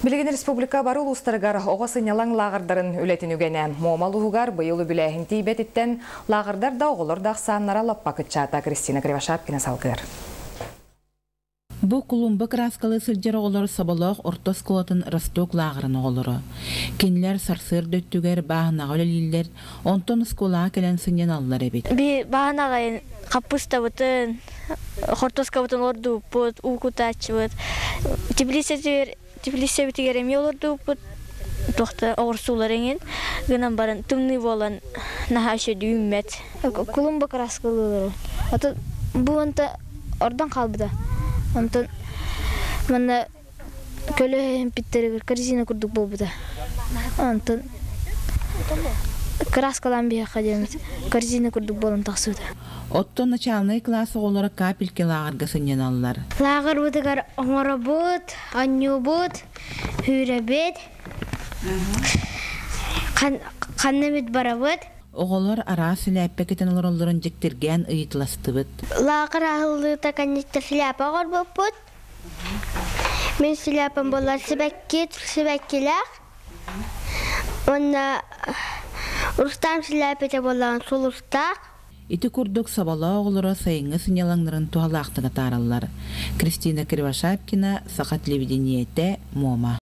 Билигин республика бары улуустарыгар оҕо сынньалаҥ лааҕырдарын үлэтин үгэнэ. Муома улууһугар быйыл үбүлээһин тиийбэтиттэн лааҕырдар да оҕолор да ахсааннара лаппа кыччаата. Кристина Кривошапкина салгыыр. Бу клумба кырааскалыы сылдьар оҕолор Соболоох орто оскуолатын Росток лааҕырын оҕолоро. Кинилэр сарсыарда өттүгэр бааһынаҕа үлэлииллэр, онтон оскуолаҕа кэлэн сынньаналлар эбит. Би бааһынаҕайын хаппыыстабытын, хортуоскабытын олордубуппут, уу кутааччыбыт. Теплицэтигэр теплицэбитигэр эмиэ олордубуппут. Туохта оҕурсуулар эҥин гынан баран тымныы буолан наһаа үчүгэй үүммэт. Клумба кырааскалыыллар. Ото бу онто ордон хаалбыта. Онтон манна көлөһөмпүттэригэр корзина курдук буолбута. Онтон кырааскалаан биһиэхэ диэммит корзина курдук буолан тахсыбыта. Оттон начальнай кылаас оҕолоро капельки лааҕырга сынньаналлар. Лааҕырбытыгар оҥоробут, оонньуубут, сүүрэбит, ханна эмит барабыт. Оҕолор араас силээппэ кэтэн олороллорун дьиктиргээн ыйыталастыбыт. Лааҕыр аһыллыыта кэнниттэн шляпа оҥорбуппут. Мин шляпам буолар сибэкки, сибэккилээх. Уонна Рустам шляпета буоллаҕын сулустаах. Ити курдук Соболоох оҕолоро сайыҥҥы сынньалаҥнарын туһалаахтык атаараллар. Кристина Кривошапкина, Саха телевидениетэ, Муома.